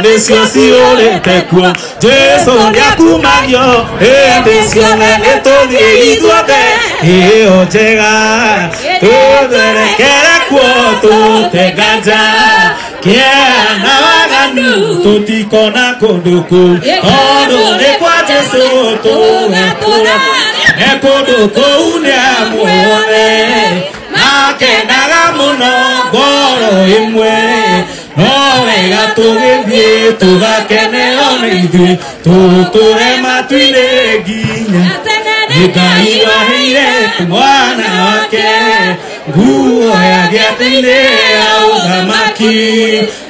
nĩcio ciũrĩte kuo Jesu nĩakumagio hĩndĩ ciothe nĩtũthiĩ ithuothe ĩyo njega tũtherekere kuo tũtenganja kĩana waganu tũtikona kũndũ kũu tondũ nĩ kwa Jesu tũgatũra nĩ kũndũ kũu nĩ amuothe makenaga mũno ngoro ĩmwe no wega tũgĩthiĩ tũgakeneo nĩ ithuĩ tũtũre matu-inĩ nginya Ngai waheire mwana wake nguo ya gĩathĩ-inĩ ya ũthamaki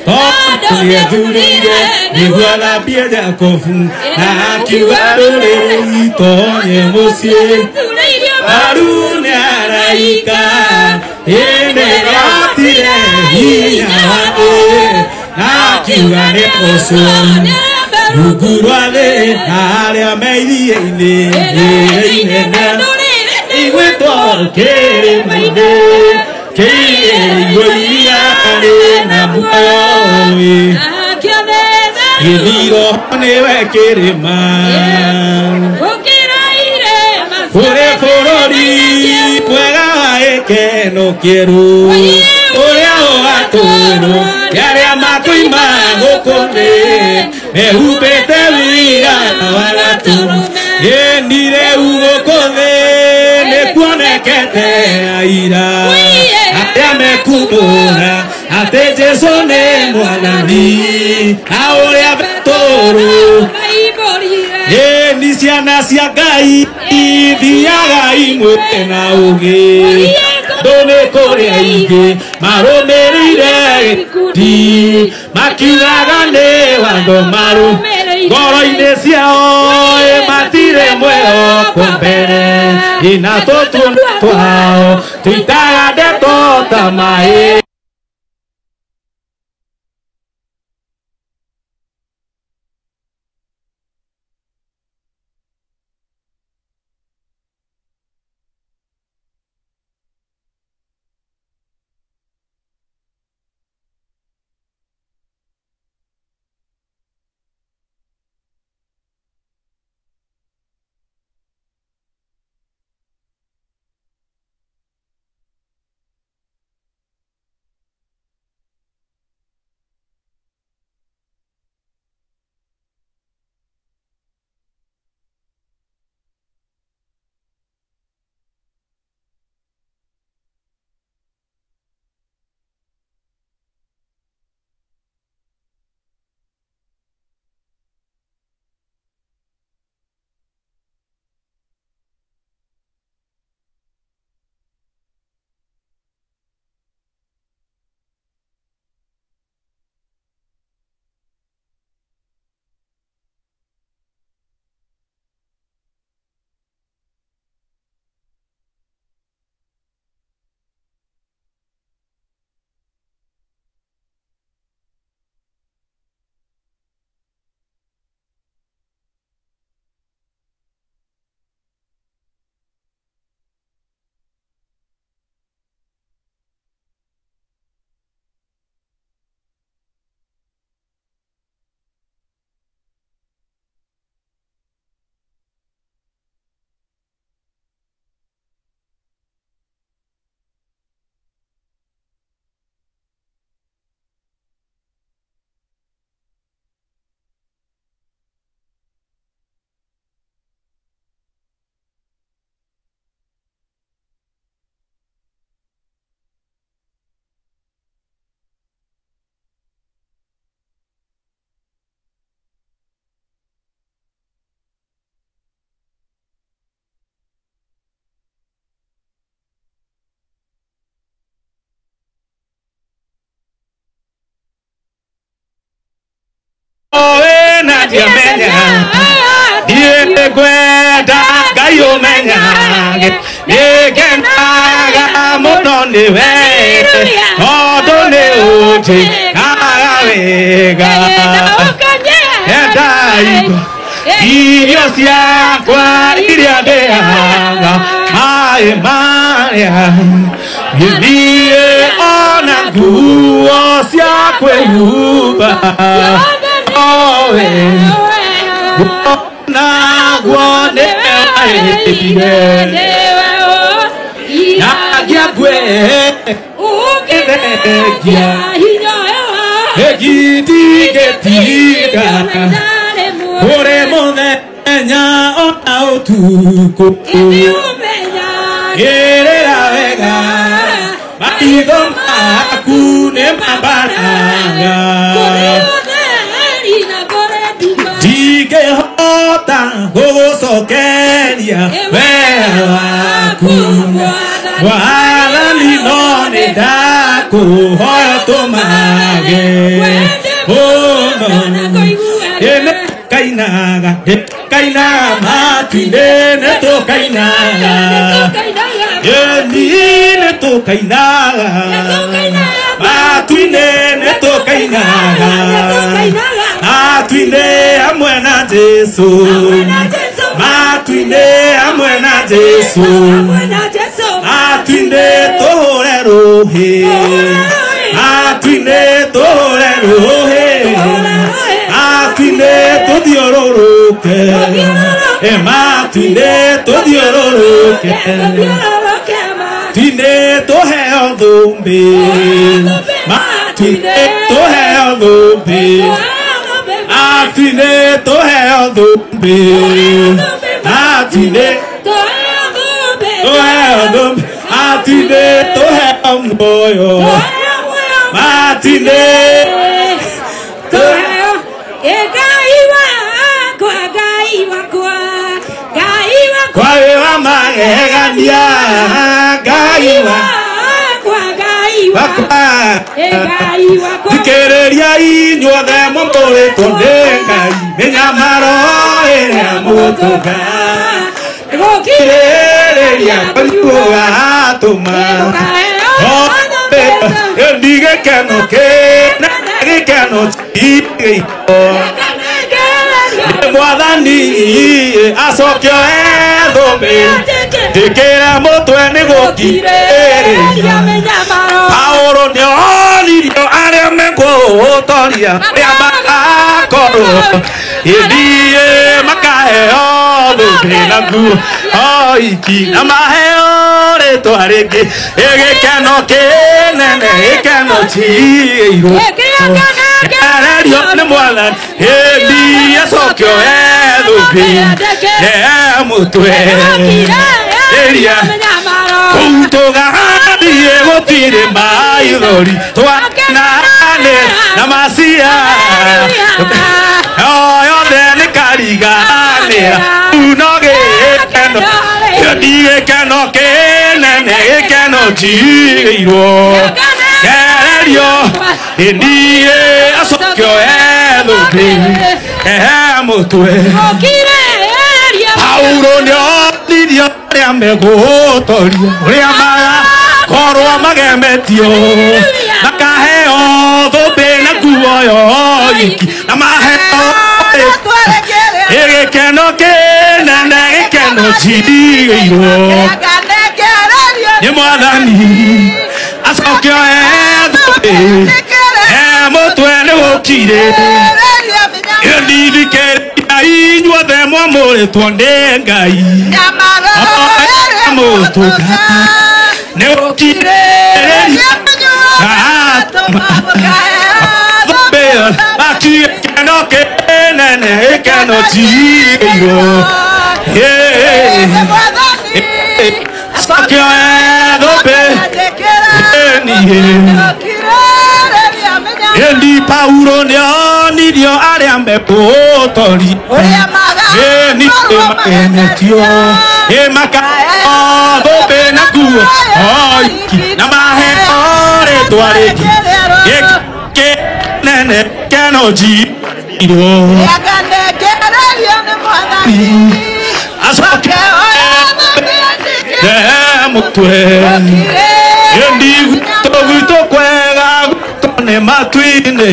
tondũ nĩethurire nĩguo athambie Jakobu na akiuga ndũrĩrĩ itonye mũciĩ Waru nĩ araika ĩndĩ nĩahotire hinya wa thĩ na akiuga nĩ ũcio rungu rwa thĩ na arĩa me iria-inĩ rĩrĩa inene igwĩtwo kĩrĩma-inĩ kĩirĩirwo iria rĩna muoyo gĩthiro nĩwe kĩrĩma kũrĩ bũrũri mwega wa gĩkeno kĩerũ ũrĩa ũgatũũrwo nĩ arĩa makoima gũkũ thĩ mehumbĩte wĩira wa gatũrũme ĩni rĩu gũkũ thĩ nĩkuonekete aira arĩa mekumbũra atĩ Jesu nĩ mwathani na ũrĩa Petũrũ ĩni ciana cia Ngai thiaga imwe na ũgĩ andũ nĩ kũrĩ aingĩ marũmĩrĩire gĩkundi makiugaga nĩ watho marũ ngoro-inĩ ciao ĩ matirĩ mwĩhoko mbere ina tũtũ twao tũitaga ndeto ta maĩ. Ngwenda Ngai ũmenyage nĩngenaga mũno nĩwe tondũ nĩ ũnjĩkaga wega enda irio ciakwa iria ndĩaga maĩ marĩa gĩthiĩ ona nguo cia kwĩhumba. Naguo nĩwe waĩrire Nyagia ũngĩthengia Ĩgĩtigĩtiga Kũrĩ mũthenya ona ũtukũ Ĩrĩra wega Maitho maku nĩ mambaraga Ndingĩhota gũgũcokeria wega waku Mwathani no nĩ ndakũhoya ũtũmage mũno Nĩkainaga nĩkainaga matu-inĩ nĩtũkainaga Ĩni nĩtũkainaga matu-inĩ nĩtũkainaga Matu-inĩ hamwe na Jesũ Matu-inĩ hamwe na Jesũ Matu-inĩ tũhũre rũhĩ Matu-inĩ tũhũre rũhĩ Matu-inĩ tũthiũrũrũke Matu-inĩ tũthiũrũrũke Matu-inĩ tũheo thũmbĩ Matu-inĩ tũheo thũmbĩ Matu-inĩ tũheo thũmbĩ Matu-inĩ tũheo thũmbĩ Matu-inĩ tũheo muoyo Matu-inĩ tũheo Ngai wakwa Ngai wakwa Ngai wakwa Wĩ wa magegania Ngai wakwa Ngai wakwa Ngai wakwa Thikĩrĩria inyuothe mũmbũrĩtwo nĩ Ngai mĩnyamaro ĩrĩa mũtũga Gũkirĩrĩria kũnyugatũma Ĩndi gĩkeno kĩnene gĩkeno kĩigĩirwo Nĩ Mwathani acokio ethũmbĩ Njĩkĩre mũtwe nĩ gũkirĩrĩria Paũlũ nĩonirio arĩa megũtoria arĩa magakorwo ĩthiĩ makaheo thũmbĩ na nguo o iki na maheo rĩtwa rĩngĩ Ĩgĩkeno kĩnene gĩkeno kĩigĩirwo Ererio nĩ Mwathani ĩndi acokio ethũmbĩ mũtwe Ĩria kũu tũgathiĩ gũtirĩ maithori twakenanĩra na macia o yothe nĩkariganĩra Rĩu no gĩkeno Ĩndi gĩkeno kĩnene gĩkeno kĩigĩirwo Ererio ĩndi acokio ethũmbĩ mũtwe Paulo nĩonirio arĩa megũtoria ũrĩa magakorwo magemetio makaheo thũmbĩ na nguo yoiki na maheo gĩkeno kĩnene gĩkeno kĩigĩirwo nĩ Mwathani acokio ethũmbĩ mũtwe nĩ gũkirĩ Ĩndithikĩrĩria inyuothe mwamũrĩtwo nĩ Ngai mũtũga nĩ gũkirĩrĩria gĩkeno kĩnene gĩkeno kĩigĩirwo Acokio ethũmbĩ Ĩndi Paulo nĩonirio arĩa megũtoria Ĩni magemetio Ĩ makaheo thũmbĩ na nguo oiki na maheo rĩtwa rĩngĩ Gĩkeno kĩnene kĩigĩirwo Acokio mũtwe Ĩndi gwitũ gwitũ kwega gwitũ nĩ matu-inĩ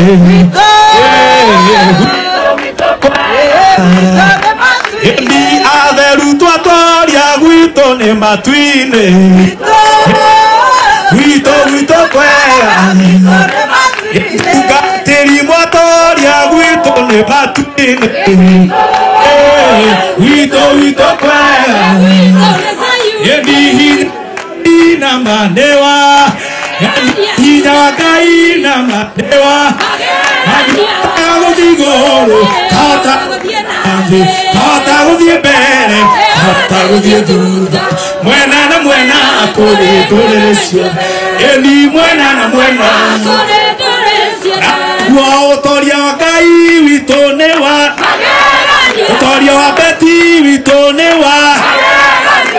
Ĩndi atheru twatoria gwitũ nĩ matu-inĩ Gwitũ gwitũ kwega Tungatĩri mwatoria gwitũ nĩ matu-inĩ gwitũ kwega ĩni hinya manewa hinya wa Ngai na manewa gũthiĩ igũrũ kahota kahota gũthiĩ mbere kahota gũthiĩ thutha mwena na mwena kũrĩ ndũrĩrĩ ciothe ĩni mwena na mwena kũrĩ ndũrĩrĩ ciothe guo ũtoria wa Ngai witũ nĩ wa ũtoria wa Beti witũ nĩ wa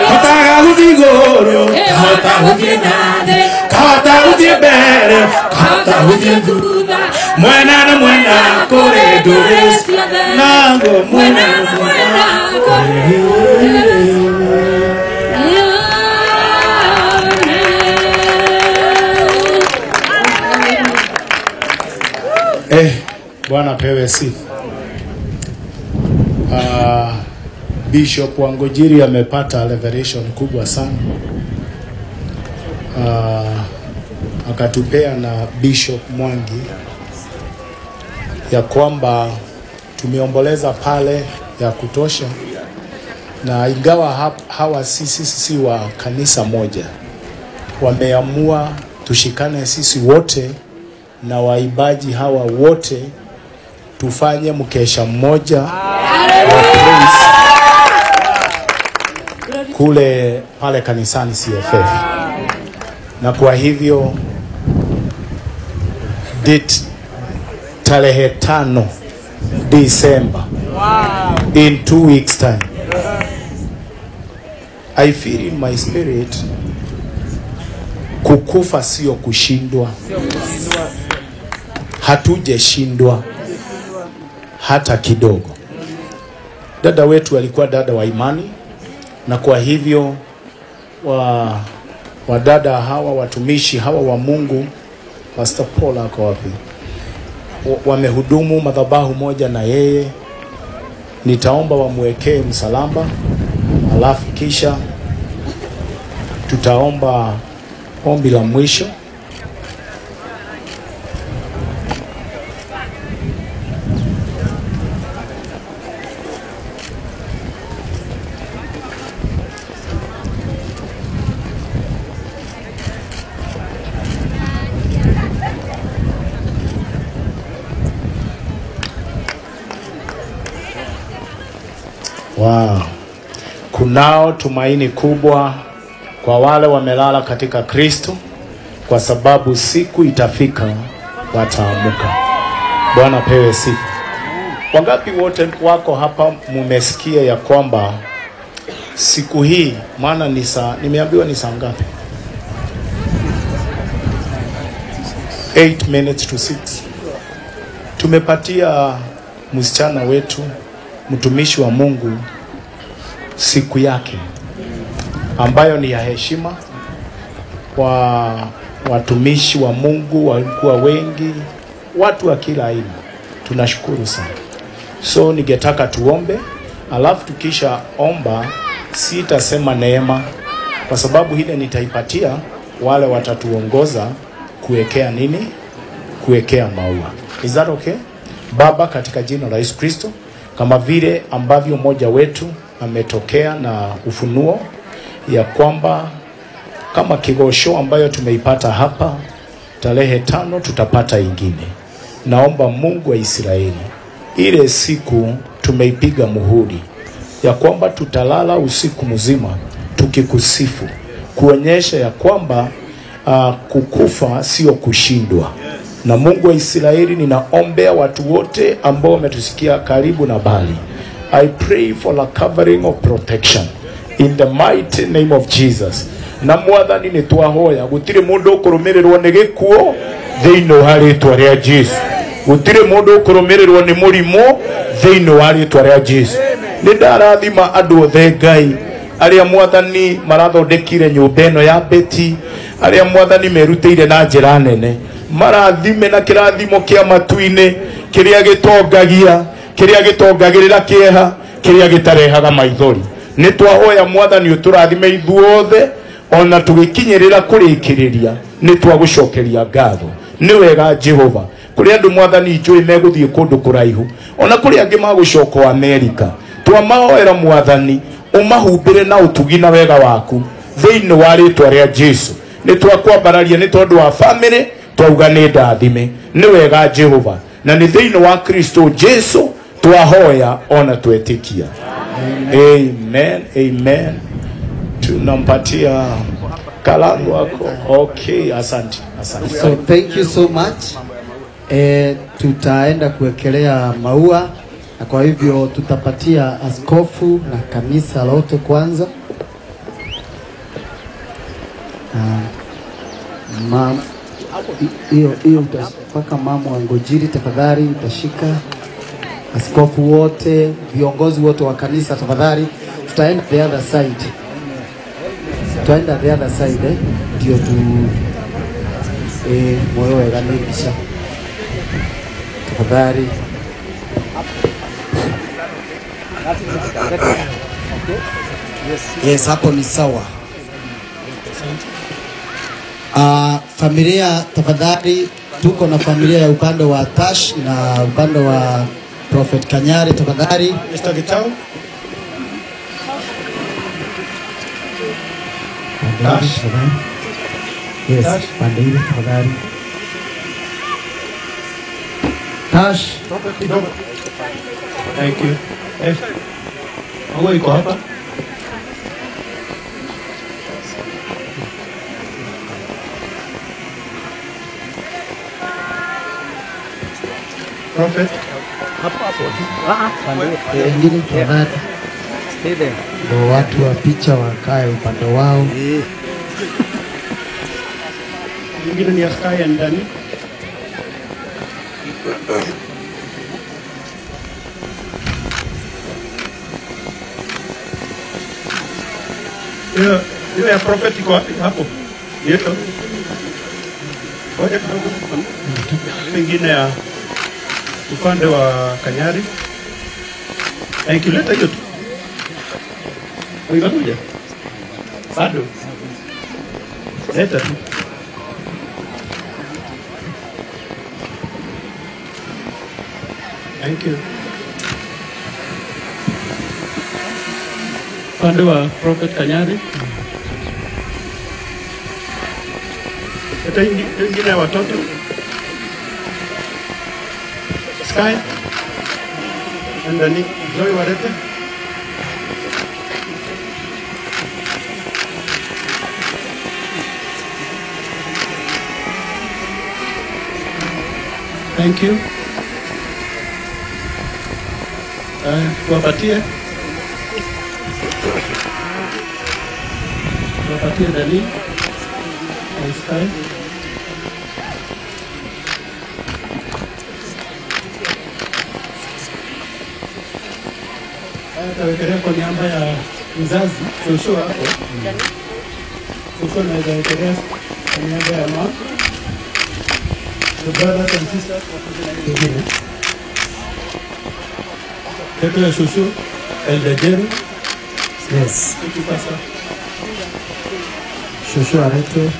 hotaga gũthiĩ igũrũ kahota gũthiĩ kahota gũthiĩ mbere kahota gũthiĩ thutha mwena na mwena kũrĩ ndũrĩrĩ ciothe naguo mwena na mwena kũrĩ ndũrĩrĩ Bwana pewe sifa. Bishop Wangojiri amepata revelation kubwa sana. Akatupea na Bishop Mwangi ya kwamba tumeomboleza pale ya kutosha, na ingawa hawa sisi si wa kanisa moja, wameamua tushikane sisi wote na waibaji hawa wote tufanye mkesha mmoja wa praise kule pale kanisani CFF. Na kwa hivyo date tarehe 5 December, in 2 weeks time, I feel in my spirit kukufa sio kushindwa. Hatujeshindwa hata kidogo. Dada wetu alikuwa dada wa imani, na kwa hivyo wadada hawa watumishi hawa wa Mungu, Pastor Paul ako wapi, wamehudumu madhabahu moja na yeye. Nitaomba wamwekee msalaba, alafu kisha tutaomba ombi la mwisho. Wow. Kunao tumaini kubwa kwa wale wamelala katika Kristo, kwa sababu siku itafika wataamuka. Bwana pewe sifa. Wangapi wote wako hapa mumesikia ya kwamba siku hii, maana ni saa, nimeambiwa ni saa ngapi? 5:52. Tumepatia msichana wetu mtumishi wa Mungu siku yake ambayo ni ya heshima. Kwa watumishi wa Mungu walikuwa wengi, watu wa kila aina. Tunashukuru sana. So ningetaka tuombe, alafu tukisha omba sitasema neema, kwa sababu ile nitaipatia wale watatuongoza kuwekea nini? Kuwekea maua. Is that okay? Baba, katika jina la Yesu Kristo, kama vile ambavyo mmoja wetu ametokea na ufunuo ya kwamba kama kigosho ambayo tumeipata hapa tarehe 5 tutapata ingine. Naomba Mungu wa Israeli, ile siku tumeipiga muhuri ya kwamba tutalala usiku mzima tukikusifu, kuonyesha ya kwamba kukufa sio kushindwa. Na Mungu wa Israeli, ninaombea watu wote ambao wametusikia karibu na bali. I pray for a covering of protection in the mighty name of Jesus. Na mwathani ni twahoya gutire mundu ukurumirirwo ni gikuo thiini wa ritwa ria Jesu. Gutire mundu ukurumirirwo ni murimu thiini wa ritwa ria Jesu. Ni ndarathima andu othe Ngai aria mwathani marathondekire nyumba ino ya Beti, aria mwathani merutire na njira nene, marathime na kirathimo kia matu-ini kiria gitongagia, kiria gitongagirira kieha, kiria gitarehaga maithori. Ni twahoya mwathani uturathime ithuothe ona tugikinyirira kurikiriria, ni twagucokeria ngatho. Ni wega Jehova. Kuri andu mwathani njui meguthie kundu kuraihu, ona kuri angi magucoka Amerika, twamahoera mwathani Umahumbire na utugi na wega waku thiini wa ritwa ria Jesu. Ni twakwambararia ni tondu wa family twauga ni ndathime ni wega Jehova, na ni thiini wa Kristo Jesu twahoya ona twetikia. Amen, amen. Tunampatia kalamu wako. Okay, asante, asante. So thank you so much. Tutaenda kuwekelea maua na kwa hivyo tutapatia askofu na kanisa lote kwanza. Hiyo utapaka mama wa Ngojiri tafadhali, utashika askofu wote, viongozi wote wa kanisa tafadhali. Tutaenda the other side. Tutaenda the other side ndio tu moyo weganisha. Tafadhali. Yes, hapo ni sawa. Familia tafadhali, tuko na familia ya upande wa Tash na upande wa Prophet Kanyari tafadhali. Mr. Gitau. Tash. Yes, pande ile tafadhali. Tash. Thank you. Maua iko hapa. Prophet. Wengine tafadhali. Ndio watu wa picha wakae upande wao. Mwingine ni akae ndani. Hiyo ya prophet iko wapi hapo? Yeto. Ngoja kidogo. Mwingine ya upande wa Kanyari. Thank you. Leta hiyo tu. Ngoja. Bado. Leta tu. Thank you. Upande wa Prophet Kanyari. Leta ingine ya watoto. Sky. And then Zoe warete. Thank you. Tuwapatie. Tuwapatie Dani. Sky. Tawekelea kwa niaba ya mzazi Joshua hapo. Joshua anaweza wekelea kwa niaba ya mama. The brothers and sisters wakuja na wengine. Teto ya Shosho, Elder Jeru. Yes. Thank you, Pastor. Shosho aletwe.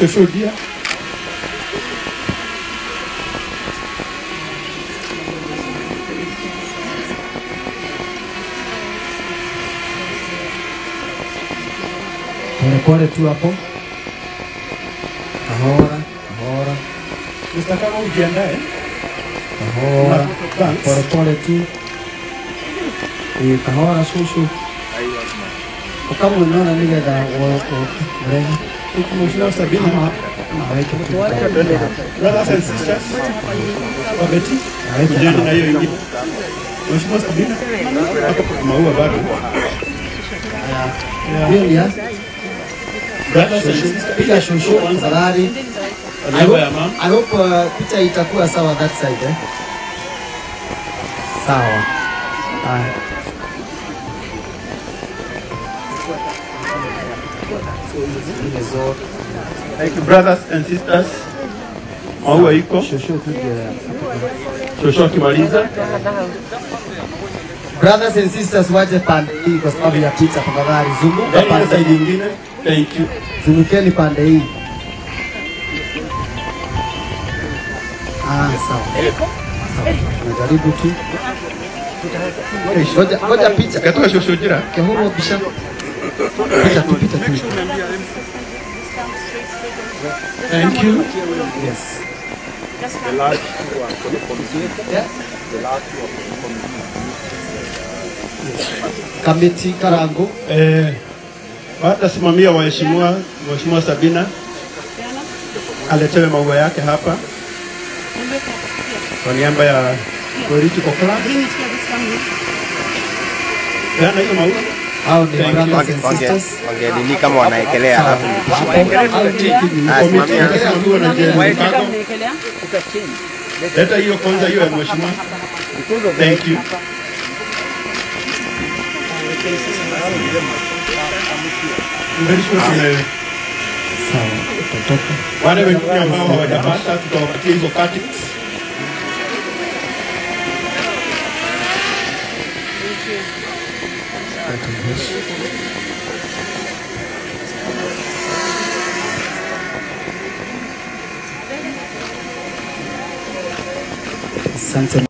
Shosho dia. Pole tu hapo. Kahora, kahora. Mr. Kama ujiandae. Kahora. Pole pole tu. Kahora shushu. Kama unaona nigetha urehe. Mheshimiwa Sabina. Brothers and sisters. Wabeti. Ujeni na hiyo ingine. Mheshimiwa Sabina. Hapo kuna maua bado. Hiyo ni ya. Brothers and sisters. Piga shushu tafadhali. I hope picha itakuwa sawa that side eh. Sawa. Haya. Thank you, brothers and sisters. Maua iko. Shosho kimaliza. Brothers and sisters waje pande hii kwa sababu ya picha tafadhali. Zunguka pande nyingine. Thank you. Zungukeni pande hii. Ah, sawa. Sawa. Tunajaribu tu. Ngoja picha. Katoa shoshojira. Kehoro bisha. Picha tu, picha tu. Thank you. Yes. The last two are for the committee. Yeah. The last two are for the committee. Kamiti Karangu. Watasimamia waheshimiwa, Mheshimiwa Sabina aletewe maua yake hapa kwa niaba ya Political Club. Peana hiyo maua. Hao ni brothers and sisters. Wangenini kama wanaekelea alafu Komiti itasimamiwa na Jeremy Kago. Leta hiyo kwanza, hiyo ya mheshimiwa. Thank you. Sawa, tutatoka. Wale wengine ambao hawajapata tutawapatia hizo cuttings. Asante.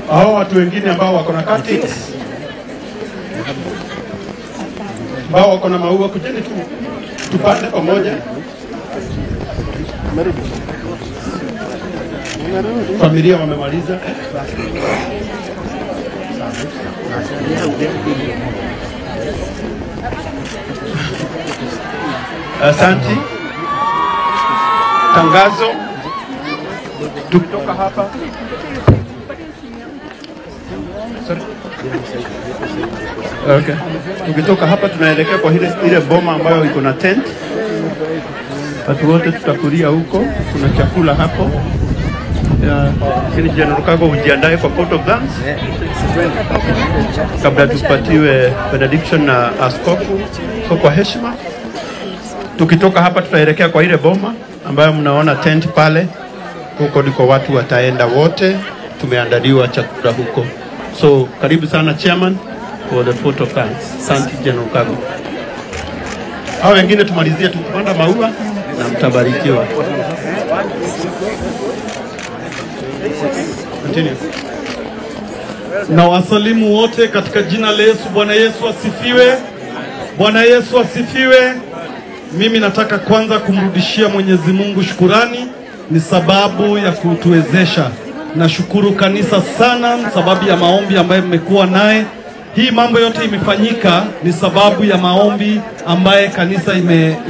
Hao watu wengine ambao wako na cuttings, ambao wako na maua, kujeni tu tupande pamoja. Familia wamemaliza. Asante. Tangazo, tukitoka hapa. Sorry. Okay. Tukitoka hapa tunaelekea kwa ile boma ambayo iko na tent. Watu wote tutakulia huko, kuna chakula hapo. Lakini General Kago ujiandae kwa vote of thanks kabla tupatiwe benediction na askofu. So kwa heshima, tukitoka hapa tutaelekea kwa ile boma ambayo mnaona tent pale. Huko ndiko watu wataenda wote, tumeandaliwa chakula huko. So karibu sana chairman for the vote of thanks. Asante General Kago. Hao wengine tumalizie tukipanda maua na mtabarikiwa. Continue. Na wasalimu wote katika jina la Yesu. Bwana Yesu asifiwe. Bwana Yesu asifiwe. Mimi nataka kwanza kumrudishia Mwenyezi Mungu shukurani, ni sababu ya kutuwezesha. Nashukuru kanisa sana sababu ya maombi ambayo mmekuwa naye. Hii mambo yote imefanyika ni sababu ya maombi ambaye kanisa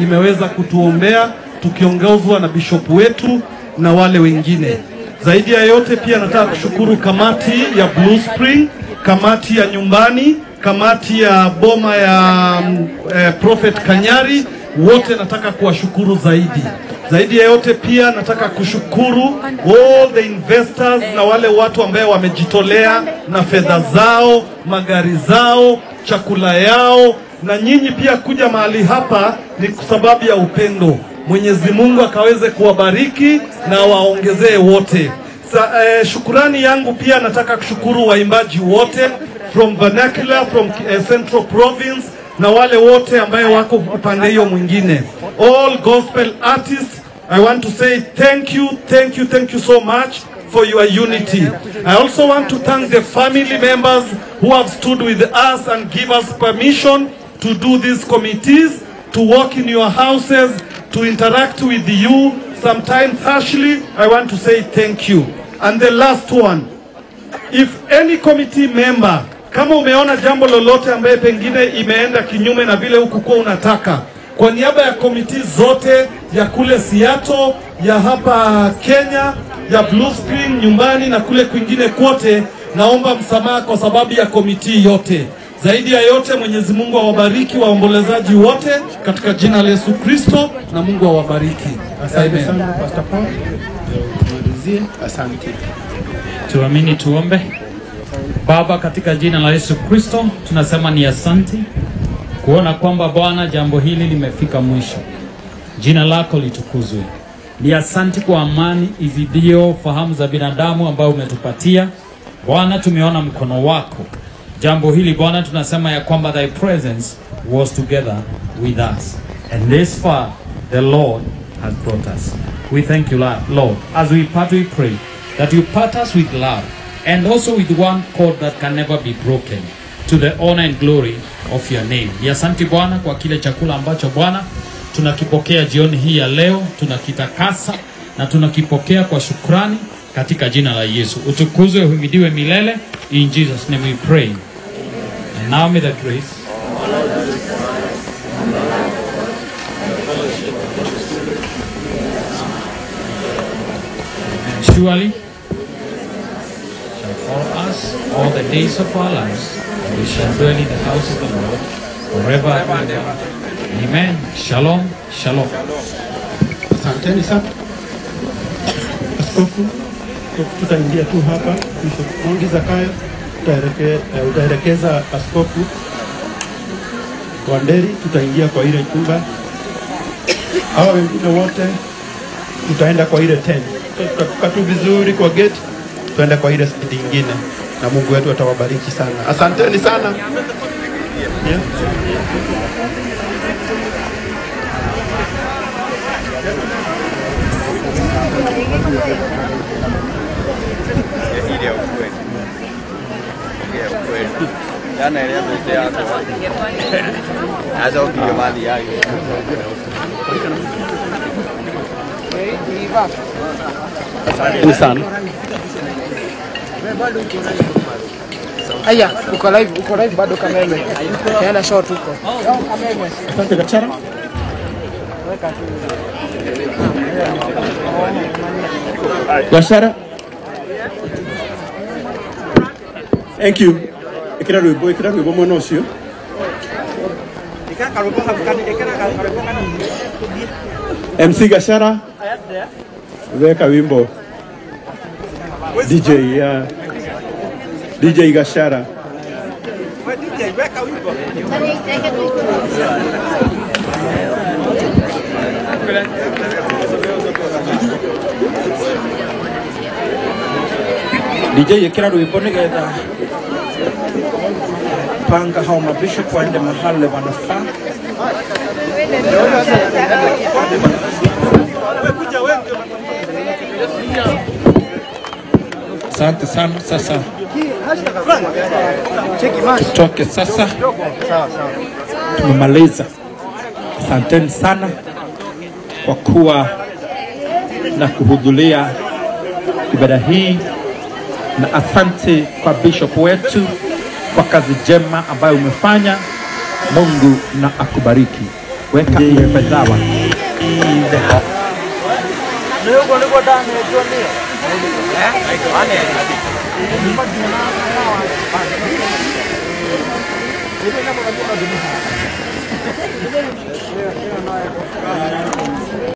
imeweza kutuombea, tukiongozwa na bishop wetu na wale wengine. Zaidi ya yote pia nataka kushukuru kamati ya Blue Spring, kamati ya nyumbani, kamati ya boma ya Prophet Kanyari, wote nataka kuwashukuru zaidi. Zaidi ya yote pia nataka kushukuru all the investors na wale watu ambao wamejitolea na fedha zao, magari zao, chakula yao Na nyinyi pia kuja mahali hapa ni kwa sababu ya upendo. Mwenyezi Mungu akaweze kuwabariki na waongezee wote. Shukurani yangu pia nataka kushukuru waimbaji wote from vernacular, from Central Province na wale wote ambaye wako upande hiyo mwingine. All gospel artists, I want to say thank you, thank you, thank you so much for your unity. I also want to thank the family members who have stood with us and give us permission to do these committees, to work in your houses, to interact with you, sometimes harshly. I want to say thank you. And the last one, if any committee member, kama umeona jambo lolote ambaye pengine imeenda kinyume na vile hukukuwa unataka, kwa niaba ya committee zote ya kule Seattle, ya hapa Kenya, ya Blue Screen nyumbani na kule kwingine kote, naomba msamaha kwa sababu ya committee yote. Zaidi ya yote, Mwenyezi Mungu awabariki waombolezaji wote katika jina la Yesu Kristo, na Mungu awabariki. Asante sana Pastor Paul. Tumalizie. Asante. Tuamini, tuombe. Baba, katika jina la Yesu Kristo tunasema ni asante kuona kwamba Bwana jambo hili limefika mwisho. Jina lako litukuzwe. Ni asante kwa amani izidio fahamu za binadamu ambayo umetupatia. Bwana, tumeona mkono wako. Jambo hili Bwana tunasema ya kwamba thy presence was together with us. And this far the Lord has brought us. We thank you, Lord. As we part, we pray that you part us with love and also with one cord that can never be broken, to the honor and glory of your name. Ni asante Bwana kwa kile chakula ambacho Bwana tunakipokea jioni hii ya leo, tunakitakasa na tunakipokea kwa shukrani katika jina la Yesu. Utukuzwe, uhimidiwe milele. In Jesus name we pray. And now may the grace and surely shall follow us all the days of our lives, and we shall dwell in the house of the Lord forever and ever. Amen. Shalom, shalom. Asanteni sana. Askofu, tutaingia tu hapa. Bishop Mwangi Zakayo, utaelekeza Askofu Wanderi, tutaingia kwa ile chumba. Hawa wengine wote tutaenda kwa ile tent. Tutatoka tu vizuri kwa gate, tutaenda kwa ile side nyingine, na Mungu wetu atawabariki sana. Asanteni sana. Yeah. Asanteni sana. Aya, uko live bado Kameme. Tena short huko. Kameme. Asante Gachara. Gachara. Thank you. Ikira rwimbo mwena ucio. MC Gachara. Weka wimbo. DJ ya DJ Gachara. DJ ikira rwimbo nigetha panga hao mabishop waende mahali wanafaa. Asante sana. Sasa tutoke sasa, tumemaliza. Asanteni sana kwa kuwa na kuhudhuria ibada hii, na asante kwa bishop wetu kwa kazi njema ambayo umefanya. Mungu na akubariki. Weka iwepezawa.